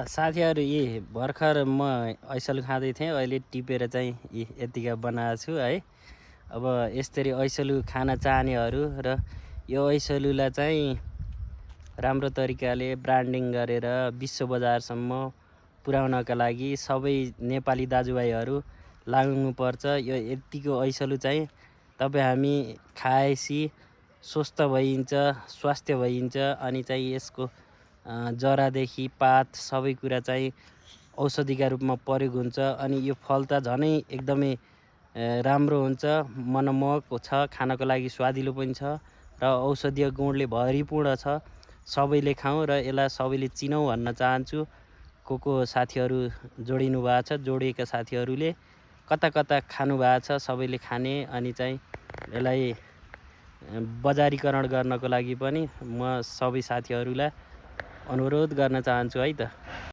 साथीहरू यी भर्खर म ऐसलु खाँदै थिएँ, अहिले टिपेर चाहिँ यतिका बनाएको छु है। अब यसरी ऐसलु खान चाहनेहरू र यो ऐसलुलाई चाहिँ राम्रो तरिकाले ब्रान्डिङ गरेर विश्व बजारसम्म पुर्याउनका लागि सबै नेपाली दाजुभाइहरू लाग्नुपर्छ। यो यतिको ऐसलु चाहिँ तपाईँ हामी खाएपछि स्वस्थ भइन्छ, स्वास्थ्य भइन्छ। अनि चाहिँ यसको जरादेखि पात सबै कुरा चाहिँ औषधिका रूपमा प्रयोग हुन्छ। अनि यो फल त झनै एकदमै राम्रो हुन्छ, मनमोहक छ, खानको लागि स्वादिलो पनि छ र औषधीय गुणले भरिपूर्ण छ। सबैले खाउँ र यसलाई सबैले चिनौँ भन्न चाहन्छु। को साथीहरू जोडिनु भएको छ, जोडिएका साथीहरूले कता कता खानु भएको छ, सबैले खाने। अनि चाहिँ यसलाई बजारीकरण गर्नको लागि पनि म सबै साथीहरूलाई अनुरोध गर्न चाहन्छु है त।